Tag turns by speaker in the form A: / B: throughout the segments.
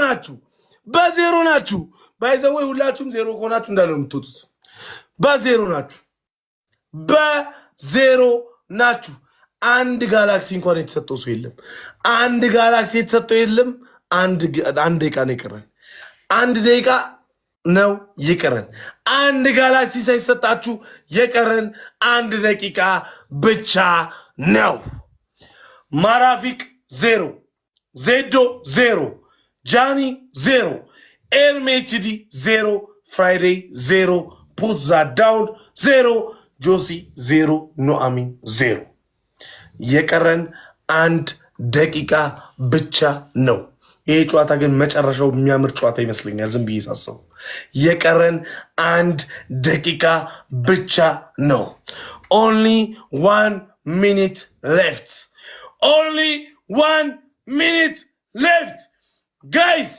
A: ናችሁ። በዜሮ ናችሁ። By the way ሁላችሁም ዜሮ ከሆናችሁ እንዳለ ነው የምትወጡት። በዜሮ ናችሁ። በዜሮ ናችሁ። አንድ ጋላክሲ እንኳን የተሰጠው ሰው የለም። አንድ ጋላክሲ የተሰጠው የለም። አንድ ደቂቃ ነው የቀረን። አንድ ደቂቃ ነው የቀረን። አንድ ጋላክሲ ሳይሰጣችሁ የቀረን አንድ ደቂቃ ብቻ ነው። ማራፊቅ 0፣ ዜዶ 0፣ ጃኒ 0፣ ኤርሜችዲ 0፣ ፍራይዴይ 0፣ ፑትዛ down 0፣ ጆሲ 0፣ ኖአሚን 0። የቀረን አንድ ደቂቃ ብቻ ነው። ይሄ ጨዋታ ግን መጨረሻው የሚያምር ጨዋታ ይመስለኛል። ዝም ብዬ ሳስበው የቀረን አንድ ደቂቃ ብቻ ነው። Only one minute left። Only one minute left። Guys,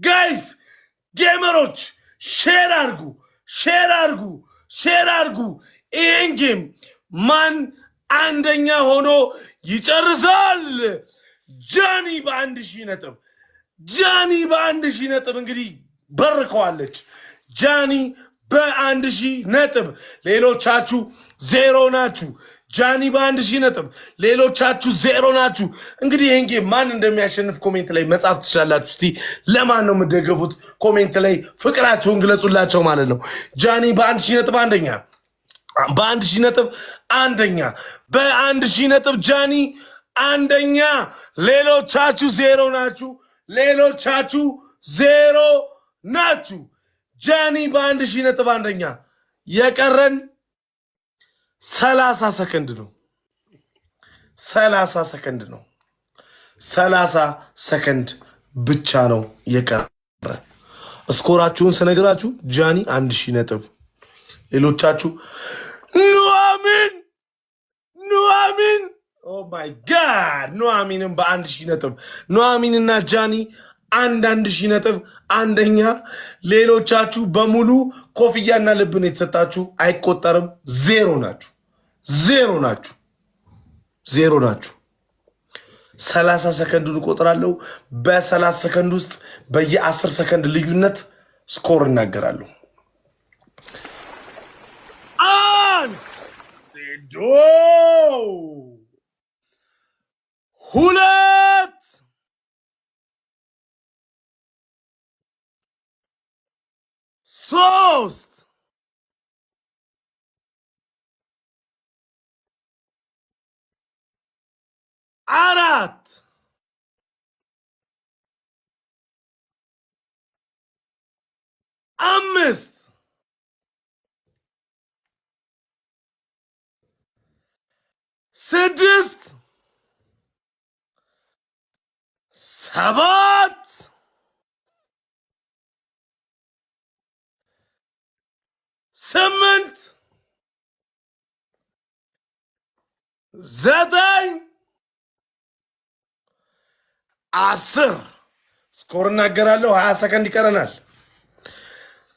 A: guys፣ gamer ኦች share አርጉ፣ share አርጉ፣ share አርጉ። ይህን game ማን አንደኛ ሆኖ ይጨርሳል? ጃኒ በ1000 ነጥብ፣ ጃኒ በ1000 ነጥብ እንግዲህ በርከዋለች። ጃኒ በ1000 ነጥብ፣ ሌሎቻችሁ ዜሮ ናችሁ። ጃኒ በ1000 ነጥብ፣ ሌሎቻችሁ ዜሮ ናችሁ። እንግዲህ ይህን game ማን እንደሚያሸንፍ comment ላይ መጻፍ ትችላላችሁ። እስቲ ለማን ነው የምትደገፉት? Comment ላይ ፍቅራችሁን ግለጹላቸው ማለት ነው። ጃኒ በ1000 ነጥብ አንደኛ፣ በ1000 ነጥብ አንደኛ፣ በ1000 ነጥብ ጃኒ አንደኛ። ሌሎቻችሁ ዜሮ ናችሁ። ሌሎቻችሁ ዜሮ ናችሁ። ጃኒ በ1000 ነጥብ አንደኛ። የቀረን 30 ሰከንድ ነው። 30 ሰከንድ ነው። 30 ሰከንድ ብቻ ነው የቀረ። Score ኣችሁን ስነግራችሁ ጃኒ 1000 ነጥብ፣ ሌሎቻችሁ ኑአሚን፣ ኑአሚን፣ oh my God፣ ኑአሚንም በ1000 ነጥብ፣ ኑአሚንና ጃኒ አንድ ሺህ ነጥብ አንደኛ። ሌሎቻችሁ በሙሉ ኮፍያና ልብን የተሰጣችሁ አይቆጠርም። ዜሮ ናችሁ፣ ዜሮ ናችሁ፣ ዜሮ ናችሁ። 30 ሰከንዱን እቆጥራለሁ። በ30 ሰከንድ ውስጥ በየ10 ሰከንድ ልዩነት score እናገራለሁ። አንድ ዜዶ፣ ሁለት፣ ሶስት፣ አራት፣ አምስት፣ ስድስት፣ ሰባት፣ 8፣ 9፣ 10። Score እናገራለሁ። 20 ሰከንድ ይቀረናል።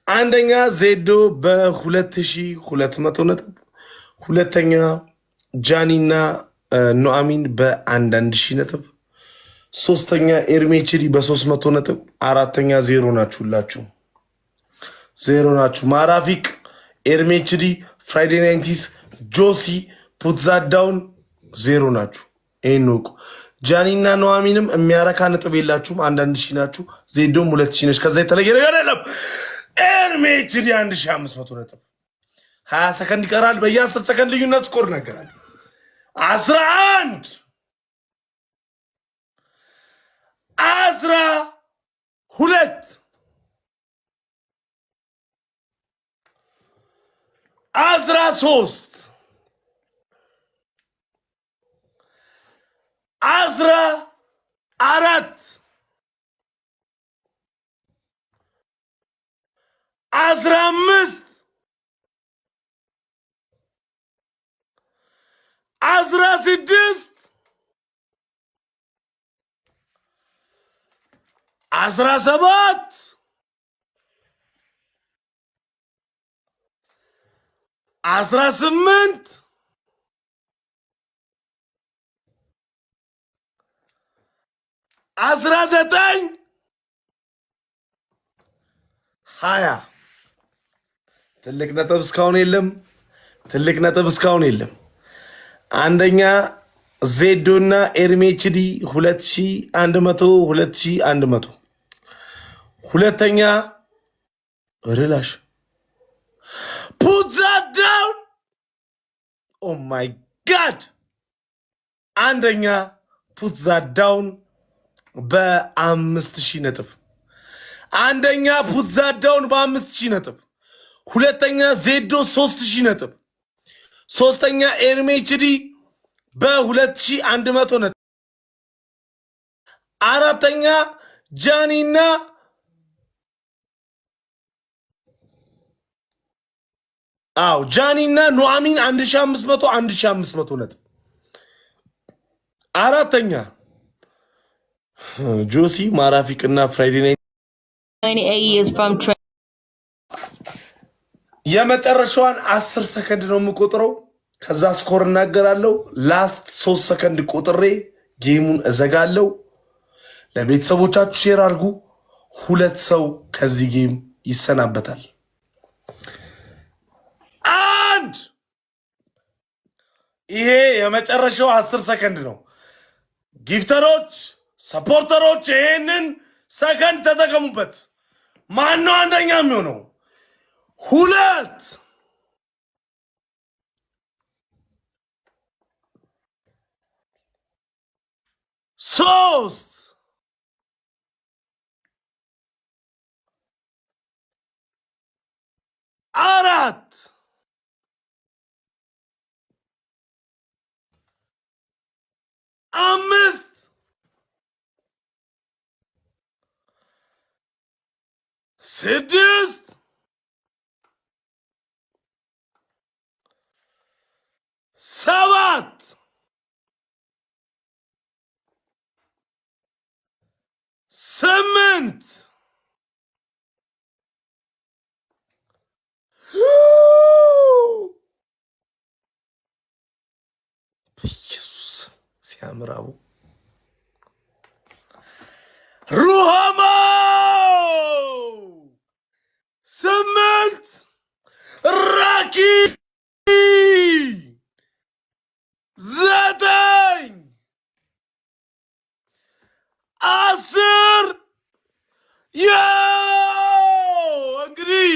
A: አንደኛ ዜዶ በ2200 ነጥብ፣ ሁለተኛ ጃኒና ኖአሚን በአንዳንድ ሺህ ነጥብ፣ ሶስተኛ ኤርሜችዲ በ300 ነጥብ፣ አራተኛ ዜሮ ናችሁ። ሁላችሁ ዜሮ ናችሁ። ማራፊቅ፣ ኤርሜችዲ፣ ፍራይዴ ናይንቲስ፣ ጆሲ፣ ፑትዛዳውን ዜሮ ናችሁ። ይህን እወቁ። ጃኒና ኖአሚንም የሚያረካ ነጥብ የላችሁም። አንዳንድ ሺህ ናችሁ። ዜዶም 2000 ነች። ከዛ የተለየ ነገር የለም። ኤርሜችዲ 1500 ነጥብ። 20 ሰከንድ ይቀራል። በየ10 ሰከንድ ልዩነት score ነገራል። 11፣ 12፣ 13፣ 14፣ 15፣ 16፣ 17፣ 18፣ 19። 20። ትልቅ ነጥብ እስካሁን የለም። ትልቅ ነጥብ እስካሁን የለም። አንደኛ ዜዶና ኤርሜችዲ 2100፣ 2100። ሁለተኛ ርላሽ put that down, oh my God። አንደኛ put that down በ5000 ነጥብ። አንደኛ put that down በ5000 ነጥብ። ሁለተኛ ዜዶ 3000 ነጥብ። ሶስተኛ ኤርሜችዲ በ2100 ነጥብ። አራተኛ ጃኒና፣ አዎ፣ ጃኒና ኑአሚን 1500፣ 1500 ነጥብ። አራተኛ ጆሲ፣ ማራፊቅ እና ፍራይዴ ናይ
B: 28 years from
A: የመጨረሻዋን 10 ሰከንድ ነው የምቆጥረው። ከዛ score እናገራለሁ። Last 3 ሰከንድ ቆጥሬ game ኡን እዘጋለሁ። ለቤተሰቦቻችሁ share አድርጉ። ሁለት ሰው ከዚህ game ይሰናበታል። አንድ፣ ይሄ የመጨረሻው 10 ሰከንድ ነው። Gifter ኦች፣ supporter ኦች ይሄንን ሰከንድ ተጠቀሙበት። ማን ነው አንደኛ የሚሆነው? ሁለት፣ ሶስት፣ አራት፣ አምስት፣ ስድስት፣ ሰባት፣ ስምንት፣ በኢየሱስ ሲያምር አቡ፣ ሩሃማ ስምንት፣ ራኪ 9፣ 10። እንግዲህ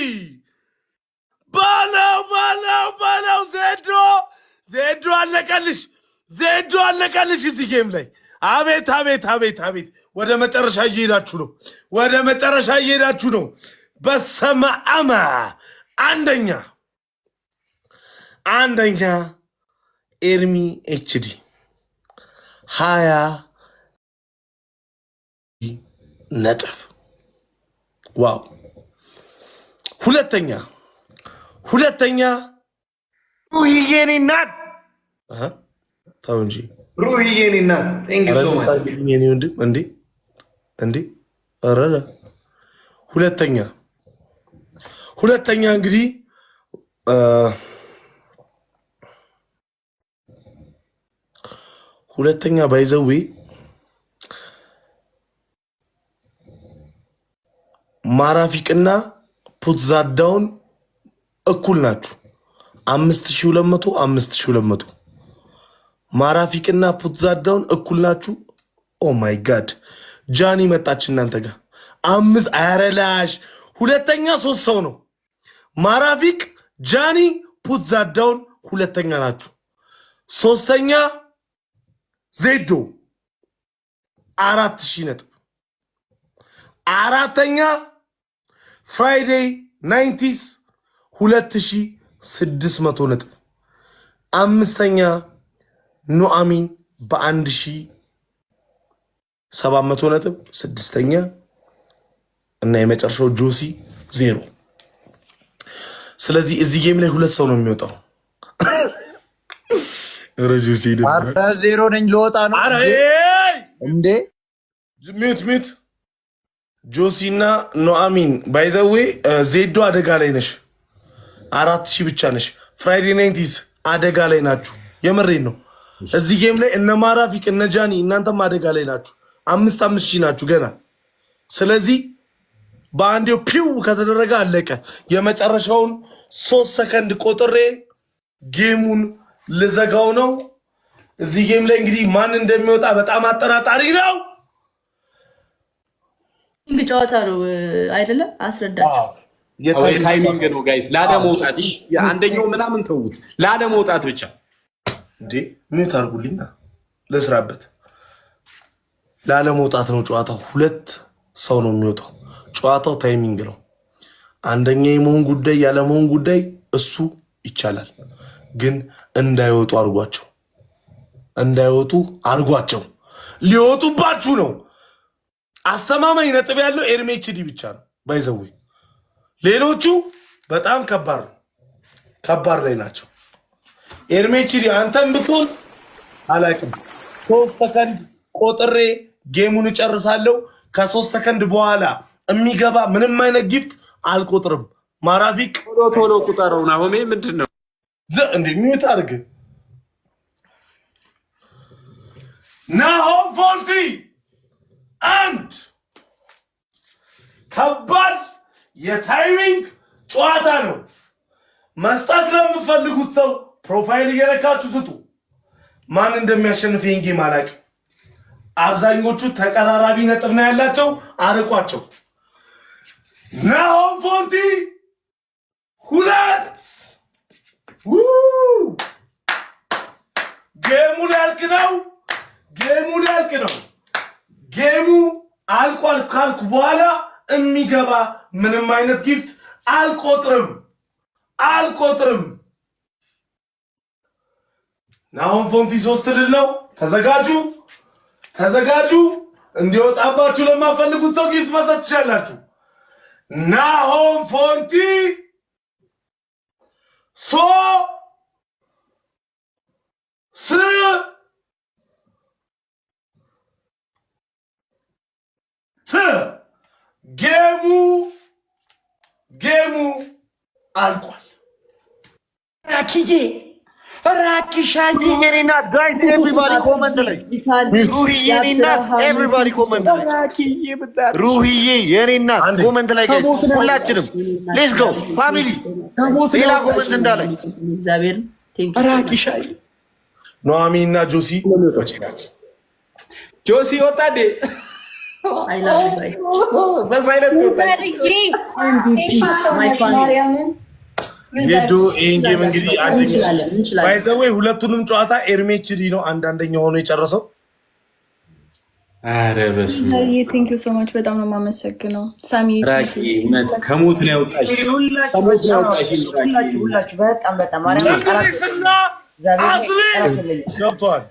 A: ባለው ባለው ባለው፣ ዜዶ፣ ዜዶ አለቀልሽ፣ ዜዶ አለቀልሽ እዚህ game ላይ። አቤት አቤት አቤት አቤት! ወደ መጨረሻ እየሄዳችሁ ነው፣ ወደ መጨረሻ እየሄዳችሁ ነው። በሰመ አመ አንደኛ፣ አንደኛ ኤርሚ ኤችዲ 20 ነጥብ፣ wow! ሁለተኛ፣ ሁለተኛ
C: ሩሂዬ የኔ እናት።
A: ተው እንጂ።
C: ሩሂዬ የኔ እናት፣ thank you so much።
A: የኔ ወንድም፣ እንዴ እንዴ! ኧረ ሁለተኛ፣ ሁለተኛ እንግዲህ ሁለተኛ by the way ማራፊቅና put that down እኩል ናችሁ። 5200፣ 5200። ማራፊቅና put that down እኩል ናችሁ። Oh my God፣ ጃኒ መጣች እናንተ ጋር አምስት አያረላሽ። ሁለተኛ ሶስት ሰው ነው። ማራፊቅ፣ ጃኒ፣ put that down ሁለተኛ ናችሁ። ሶስተኛ ዜዶ 4000 ነጥብ። አራተኛ ፍራይዴይ ናይንቲስ 2600 ነጥብ። አምስተኛ ኑአሚን በ1700 ነጥብ። ስድስተኛ እና የመጨረሻው ጆሲ 0። ስለዚህ እዚህ game ላይ ሁለት ሰው ነው የሚወጣው። ኧረ ጆሲ።
D: ኧረ 0 ነኝ፣ ልወጣ ነው።
A: ኧረ
D: እንዴ።
A: Mute, mute። ጆሲ እና ኖአሚን፣ by the way ዜዶ አደጋ ላይ ነሽ። 4000 ብቻ ነሽ። ፍራይዴ ናይንቲስ አደጋ ላይ ናችሁ። የምሬን ነው። እዚህ game ላይ እነ ማራፊቅ፣ እነ ጃኒ እናንተም አደጋ ላይ ናችሁ። አምስት አምስት ሺህ ናችሁ ገና። ስለዚህ በአንዴው ፒው ከተደረገ አለቀ። የመጨረሻውን 3 ሰከንድ ቆጥሬ game ኡን ልዘጋው ነው። እዚህ game ላይ እንግዲህ ማን እንደሚወጣ በጣም አጠራጣሪ ነው።
E: ጨዋታ ነው አይደለም? አስረዳቸው።
F: Timing ነው guys፣ ላለመውጣት። እሺ አንደኛው ምናምን ተውት፣ ላለመውጣት ብቻ።
A: እንዴ mute አድርጉልኛ ልስራበት። ላለመውጣት ነው ጨዋታው። ሁለት ሰው ነው የሚወጣው። ጨዋታው timing ነው። አንደኛ የመሆን ጉዳይ ያለመሆን ጉዳይ እሱ ይቻላል፣ ግን እንዳይወጡ አድርጓቸው፣ እንዳይወጡ አድርጓቸው። ሊወጡባችሁ ነው። አስተማማኝ ነጥብ ያለው ኤርሜችዲ ብቻ ነው። By the way ሌሎቹ በጣም ከባድ ነው፣ ከባድ ላይ ናቸው። ኤርሜችዲ አንተም ብትሆን አላውቅም። 3 ሰከንድ ቆጥሬ game ኡን እጨርሳለሁ። ከ3 ሰከንድ በኋላ የሚገባ ምንም አይነት gift አልቆጥርም። ማራፊቅ።
F: ቶሎ ቶሎ ቁጠረው። ናሆሜ ምንድን ነው?
A: እንደ mute አድርግ። ናሆም ፎንቲ አንድ። ከባድ የ timing ጨዋታ ነው። መስጠት ለምፈልጉት ሰው profile እየነካችሁ ስጡ። ማን እንደሚያሸንፍ ይህን game አላውቅም። አብዛኞቹ ተቀራራቢ ነጥብ ነው ያላቸው። አርቋቸው። ናሆም ፎንቲ ሁለት። Game ኡ ሊያልቅ ነው። Game ኡ ሊያልቅ ነው። Game ኡ አልቋል ካልኩ በኋላ የሚገባ ምንም አይነት gift አልቆጥርም፣ አልቆጥርም። ናሆም ፎንቲ ሶስት ልል ነው። ተዘጋጁ፣ ተዘጋጁ። እንዲወጣባችሁ ለማፈልጉት ሰው gift መስጠት ትችላላችሁ። ናሆም ፎንቲ ሶ ስ ት። Game ኡ አልቋል።
D: ራኪዬ ራኪሻዬ።
C: የኔ እናት፣ guys, everybody comment ላይ ሩሂ የኔ እናት፣ everybody comment ላይ።
D: ራኪዬ ምናምን።
C: ሩሂዬ የኔ እናት፣ comment ላይ guys ሁላችንም let's go family።
D: ከሞት
C: ሌላ comment እንዳለ
E: እግዚአብሔር።
D: ራኪሻዬ።
A: ኖአሚ እና ጆሲ ወጪ ናቸው።
F: ጆሲ ወጣ እንዴ? በ silent ወጣ።
G: ማርያምን።
A: ዜዶ ይህን game እንግዲህ
E: እንችላለን፣ እንችላለን።
A: By the way ሁለቱንም ጨዋታ ኤርሜችዲ ነው አንድ አንደኛ ሆኖ የጨረሰው።
F: ኧረ በስመ አብ።
G: Thank you so much፣ በጣም ነው የማመሰግነው ሳሚ።
F: ራኪ እውነት ከሞት ነው ያወጣሽ። ከሞት ነው ያወጣሽ ራኪ።
H: ሁላችሁ ሁላችሁ በጣም በጣም ማርያም ቃላት
A: እንግሊዝና አስሊ ገብተዋል።